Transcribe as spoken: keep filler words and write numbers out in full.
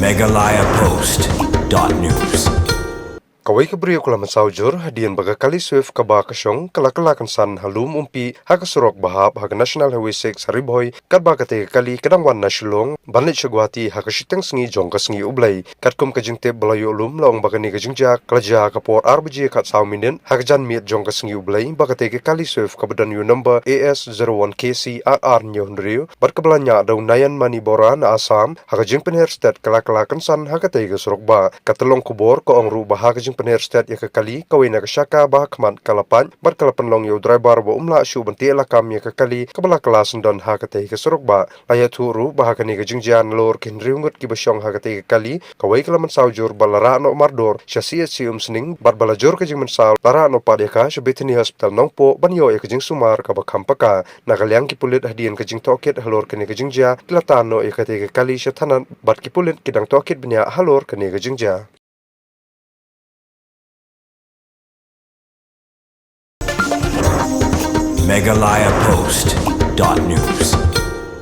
Meghalaya Post dot news. Kawei ka briew ka la mynsaw jur hadien ba ka kali Swift kaba ka shong ka la kylla kynsan ha lum umpi ha ka surok ba hap ha ka National Highway six ha Ri Bhoi, katba katei ka kali ka dang wan na Shillong ban leit sha Guwahati ha ka shiteng sngi jong ka Sngi U Blei. Katkum ka jingtip ba la ïoh lum, la ong ba kane ka jingjia ka la jia ha ka por ar baje khatsaw minit ha ka janmiet jong ka Sngi U Blei, ba katei ka kali Swift kaba don ïa u number A S zero one K C R R hynñiew hynriew bad kaba la ñiah da u Nayan Mani Bora na Assam ha ka jingpynher stet ka la kylla kynsan ha katei ka surok. Ba ka tyllong khubor ka ong ruh ba ha ka jingpynher stet ïa ka kali, kawei na ka shaka ba ha khmat ka la pait bad ka la pynlong ïa u driver ba um lah shuh ban teh lakam ïa ka kali kaba la kylla syndon ha katei ka surok. Ba la ïathuh ruh ba ha kane ka jingjia, nalor ki hynriew ngut kiba shong ha katei ka kali, kawei ka la mynsaw jur bad la rah noh mardor sha C H C Umsning, bad ba la jur ka jingmynsaw la rah noh pat ïa ka sha Bethany Hospital Nongpoh ban ïoh ïa ka jingsumar kaba kham paka. Na ka liang ki pulit, hadien ka jingtohkit halor kane ka jingjia, ki la tan noh ïa katei ka kali sha thanat bad ki pulit ki dang tohkit bniah halor kane ka jingjia. Meghalaya Post dot news.